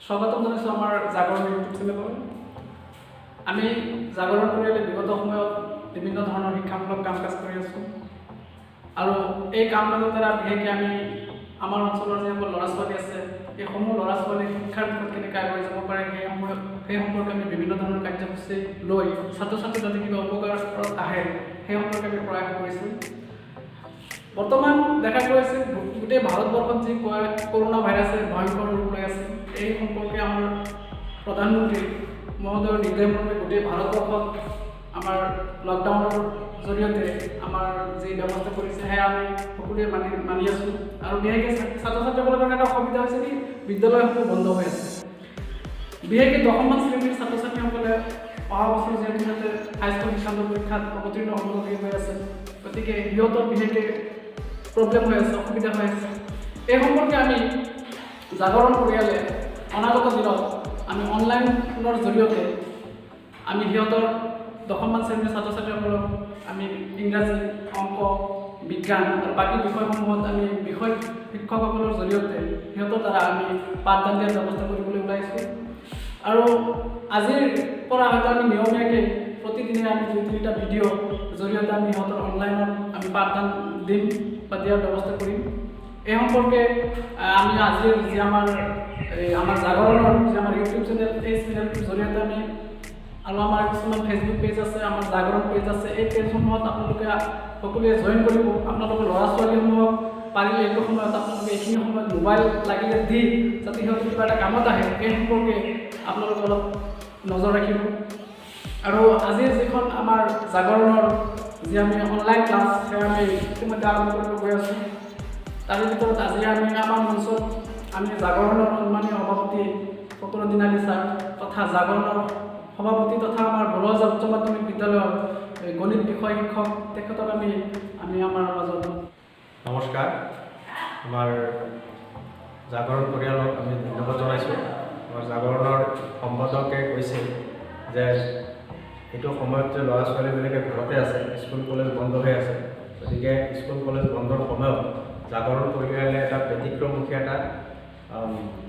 স্বাগতম জনাইছোঁ আমাৰ জাগৰণ ইউটিউব চেনেললৈ। আমি জাগৰণ পৰিয়ালে বিগত সময়ত বিভিন্ন ধৰণৰ শিক্ষামূলক কাম কাজ কৰি আছোঁ আৰু এই কাম কাজৰ দ্বাৰা বিশেষকৈ আমি আমাৰ অঞ্চলৰ যিসকল ল'ৰা ছোৱালী আছে, এইসমূহ ল'ৰা ছোৱালীৰ শিক্ষাৰ দিশত কেনেকৈ আগুৱাই যাব পাৰে, সেই সম্পৰ্কে আমি বিভিন্ন ধৰণৰ কাৰ্যসূচী লৈ ছাত্ৰ ছাত্ৰী যাতে কিবা উপকাৰত আহে, সেই সম্পৰ্কে আমি প্ৰয়াস কৰিছোঁ। বৰ্তমান দেখা গৈছে, গোটেই ভাৰতবৰ্ষত যি কৰোণা ভাইৰাছে ভয়ংকৰ ৰূপ লৈ আছে, এই সম্পৰ্কে আমাৰ প্ৰধানমন্ত্ৰী মহোদয়ৰ নিৰ্দেশ মৰ্মে গোটেই ভাৰতবৰ্ষত আমাৰ লকডাউনৰ জৰিয়তে আমাৰ যি ব্যৱস্থা কৰিছে, সেয়া আমি সকলোৱে মানি মানি আছোঁ। আৰু বিশেষকৈ ছাত্ৰ ছাত্ৰীসকলৰ কাৰণে এটা অসুবিধা হৈছে কি, বিদ্যালয়সমূহ বন্ধ হৈ আছে। বিশেষকৈ দশমমান শ্ৰেণীৰ ছাত্ৰ ছাত্ৰীসকলে অহা বছৰ যিহেতু সিহঁতে হাইস্কুল শিক্ষান্ত পৰীক্ষাত অৱতীৰ্ণ হ'বলগীয়া হৈ আছে, গতিকে সিহঁতৰ বিশেষকৈ প্ৰব্লেম হৈ আছে, অসুবিধা হৈ আছে। এই সম্পৰ্কে আমি জাগৰণ পৰিয়ালে অনাগত দিনত আমি অনলাইনৰ জৰিয়তে আমি সিহঁতৰ দশমমান শ্ৰেণীৰ ছাত্ৰ ছাত্ৰীসকলক আমি ইংৰাজী, অংক, বিজ্ঞান আৰু বাকী বিষয়সমূহত আমি বিষয় শিক্ষকসকলৰ জৰিয়তে সিহঁতৰ দ্বাৰা আমি পাঠদান দিয়াৰ ব্যৱস্থা কৰিবলৈ ওলাইছোঁ। আৰু আজিৰ পৰা হয়তো আমি নিয়মীয়াকৈ প্ৰতিদিনে আমি দুই তিনিটা ভিডিঅ' জৰিয়তে আমি সিহঁতৰ অনলাইনত আমি পাঠদান দিম বা দিয়াৰ ব্যৱস্থা কৰিম। এই সম্পৰ্কে আমি আজিৰ যি আমাৰ এই আমাৰ জাগৰণৰ যি আমাৰ ইউটিউব চেনেল, এই চেনেলটোৰ জৰিয়তে আমি আৰু আমাৰ কিছুমান ফেচবুক পেজ আছে, আমাৰ জাগৰণ পেজ আছে, এই পেজসমূহত আপোনালোকে সকলোৱে জইন কৰিব। আপোনালোকৰ ল'ৰা ছোৱালীসমূহক পাৰিলে এইটো সময়ত আপোনালোকে এইখিনি সময়ত মোবাইল লাগিলে দি যাতে সিহঁতে কিবা এটা কামত আহে, এই সম্পৰ্কে আপোনালোকে অলপ নজৰ ৰাখিব। আৰু আজিৰ যিখন আমাৰ জাগৰণৰ যি আমি অনলাইন ক্লাছ, সেয়া আমি ইতিমধ্যে আৰম্ভ কৰিব গৈ আছোঁ। তাৰে ভিতৰত আজি আমি আমাৰ মঞ্চত আমি জাগৰণৰ সন্মানীয় সভাপতি ফকৰুদ্দিন আলী ছাৰ তথা জাগৰণৰ সভাপতি তথা আমাৰ বৰজা উচ্চ মাধ্যমিক বিদ্যালয়ৰ এই গণিত বিষয় শিক্ষক, তেখেতক আমি আমি আমাৰ মাজত নমস্কাৰ। আমাৰ জাগৰণ পৰিয়ালক আমি ধন্যবাদ জনাইছোঁ। আমাৰ জাগৰণৰ সম্পাদকে কৈছিল যে এইটো সময়ত যে ল'ৰা ছোৱালীবিলাকে ঘৰতে আছে, স্কুল কলেজ বন্ধ হৈ আছে, গতিকে স্কুল কলেজ বন্ধৰ সময়ত জাগৰণ পৰিয়ালে এটা ব্যতিক্ৰমমুখী এটা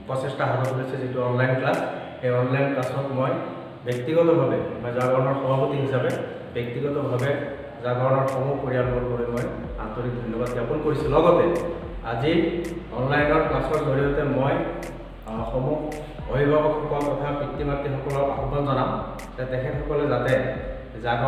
প্ৰচেষ্টা হাতত লৈছে, যিটো অনলাইন ক্লাছ। এই অনলাইন ক্লাছত মই ব্যক্তিগতভাৱে, মই জাগৰণৰ সভাপতি হিচাপে ব্যক্তিগতভাৱে জাগৰণৰ সমূহ পৰিয়ালবৰ্গলৈ মই আন্তৰিক ধন্যবাদ জ্ঞাপন কৰিছোঁ। লগতে আজি অনলাইনৰ ক্লাছৰ জৰিয়তে মই সমূহ অভিভাৱকসকল তথা পিতৃ মাতৃসকলক আহ্বান জনাম যে তেখেতসকলে যাতে জাগৰণ